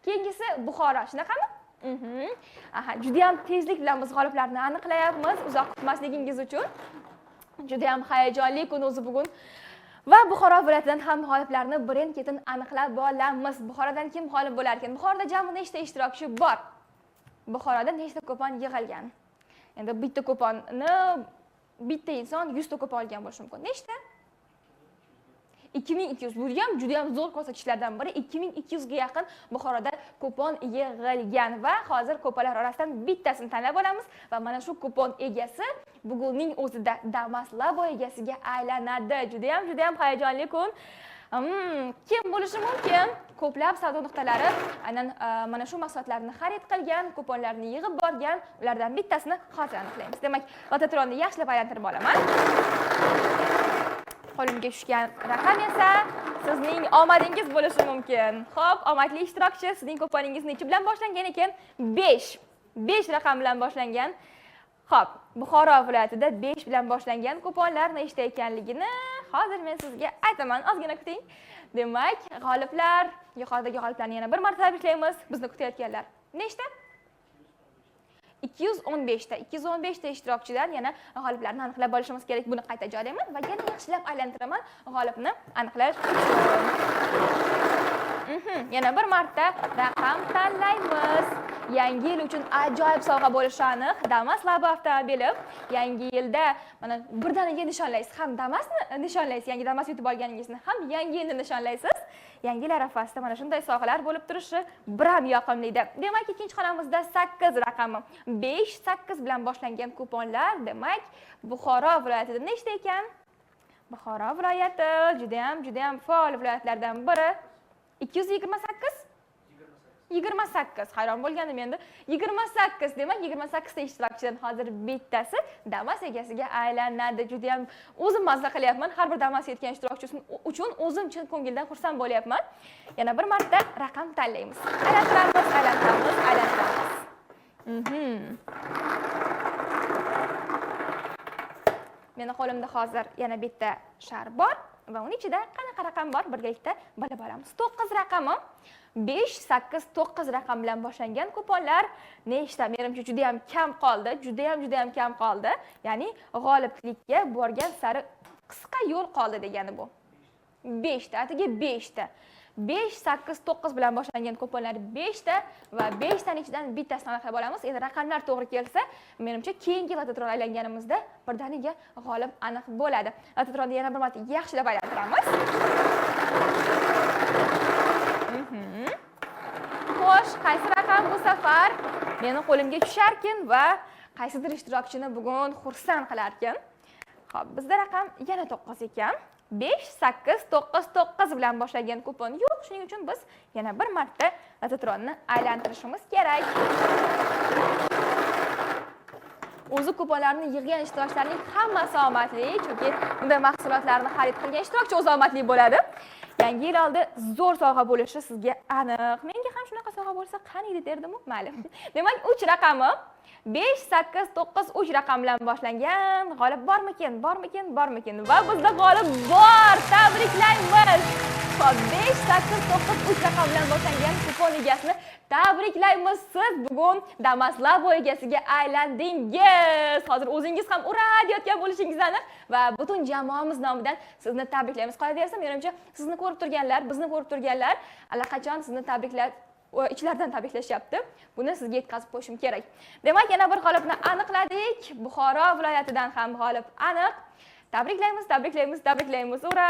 Keyingisi Buxoro, shunaqami? Aha, juda ham tezlik bilan biz g'oliblarni aniqlayapmiz, uzoq kutmasligingiz uchun. Juda ham hayajonli kun o'zi bugun. Va Buxoro viloyatidan ham g'oliblarni birin-ketin aniqlab olamiz. Buxorodan kim g'olib bo'lar ekan? Buxoroda jami nechta ishtirokchi bor? Buxoroda nechta kupon yig'ilgan? Endi bitta kuponni bitta inson 100 ta kupon olgan bo'lishi mumkin. Nechta? 2200. Bu ham juda ham zo'r ko'rsatkichlardan biri. 2200 ga yaqin Buxoroda kupon yig'ilgan va hozir kuponlar orasidan bittasini tanlab olamiz va mana shu kupon egasi bugunning o'zida Damas Labo egasiga aylanadi. Juda ham, juda ham hayajonli kun. Kim bo'lishi mumkin? Ko'plab savdo nuqtalari aynan mana shu mahsulotlarni xarid qilgan, kuponlarni yig'ib borgan, ulardan bittasini hozir aniqlaymiz. Demak, lototronni yaxshilab aylantirib olaman. Qo'limga tushgan raqam esa sizning omadingiz bo'lishi mumkin. Xo'p, omadli ishtirokchi, sizning kuponingiz necha bilan boshlangan ekan? 5. 5 raqam bilan boshlangan. Xo'p, Buxoro viloyatida 5 bilan boshlangan kuponlar nechta ekanligini hozir men sizga aytaman. Ozgina kuting. Demak, g'oliblar, yuqoridagi g'oliblarni yana bir marta tabriklaymiz. Bizni kutayotganlar. Nechta? 215 ta. 215 ta ishtirokchidan yana g'oliblarni aniqlab olishimiz kerak. Buni qayta joylayman va yana yaxshilab aylantiraman g'olibni aniqlash uchun. Yana bir marta raqam tanlaymiz. Yangi yil uchun ajoyib sovg'a bo'lishi aniq. Damas Labo avtomobili yangi yilda mana birdaniga nishonlaysiz. Ham Damasni nishonlaysiz, yangi Damas yutib olganingizni, ham yangi yilni nishonlaysiz. Yangi yil arafasida mana shunday sovg'alar bo'lib turishi biram yoqimliydi. Demak, ikkinchi xonamizda 8 raqami. 5 8 bilan boshlangan kuponlar, demak, Buxoro viloyatida nechta ekan? Buxoro viloyati juda ham, juda ham faol viloyatlardan biri. 228. 28. Hayron bo'lganim endi. 28, demak, 28 ta ishtirokchidan hozir bittasi Damas egasiga aylanadi. Juda ham o'zim mazza qilyapman. Har bir Damas yetgan ishtirokchi uchun o'zim chin ko'ngildan xursand bo'lyapman. Yana bir marta raqam tanlaymiz. Aylantiramiz, aylantiramiz, aylantiramiz. Meni qo'limda hozir yana bitta shar bor va uning ichida qanaqa raqam bor birgalikda bilib olamiz. 9 raqami. 5 8 9 raqam bilan boshlangan kuponlar nechta? Menimcha juda ham kam qoldi, juda ham, juda ham kam qoldi. Ya'ni g'oliblikka borgan sari qisqa yo'l qoldi degani bu. 5 ta, atigi 5 ta. 5 8 9 bilan boshlangan kuponlar 5 ta va 5 taning ichidan bittasini aniqlab olamiz. Endi raqamlar to'g'ri kelsa, menimcha keyingi lototron aylanganimizda birdaniga g'olib aniq bo'ladi. Lototronni yana bir marta yaxshilab aylantiramiz. Xo'sh, qaysi raqam bu safar meni qo'limga tusharkin va qaysidir ishtirokchini bugun xursand qilarkin? Xo'p, bizda raqam yana 9 ekan. 5 8 9 9 bilan boshlangan kupon yo'q, shuning uchun biz yana bir marta lototronni aylantirishimiz kerak. O'zi kuponlarni yig'gan ishtirokchilarning hammasi omadli, chunki bunday mahsulotlarni xarid qilgan ishtirokchi o'zi omadli bo'ladi. Yangi yil oldi zo'r sovg'a bo'lishi sizga aniq. Menga ham shunaqa sovg'a bo'lsa qaniydi derdim-u, mayli. Demak, 3 raqami 5 8 9 3 raqam bilan boshlangan g'olib bormikin, bormikin, bormikin? Va bizda g'olib bor! Tabriklaymiz! Xo'p, 5 8 9 3 raqam bilan boshlangan kupon egasini tabriklaymiz. Siz bugun Damas Labo egasiga aylandingiz. Hozir o'zingiz ham ura deyotgan bo'lishingiz aniq va butun jamoamiz nomidan sizni tabriklaymiz. Qolaversa, menimcha, sizni ko'rib turganlar, bizni ko'rib turganlar allaqachon sizni tabriklab, ichlaridan tabriklashyapti. Buni sizga yetkazib qo'yishim kerak. Demak, yana bir g'olibni aniqladik. Buxoro viloyatidan ham g'olib aniq. Tabriklaymiz, tabriklaymiz, tabriklaymiz. Ura!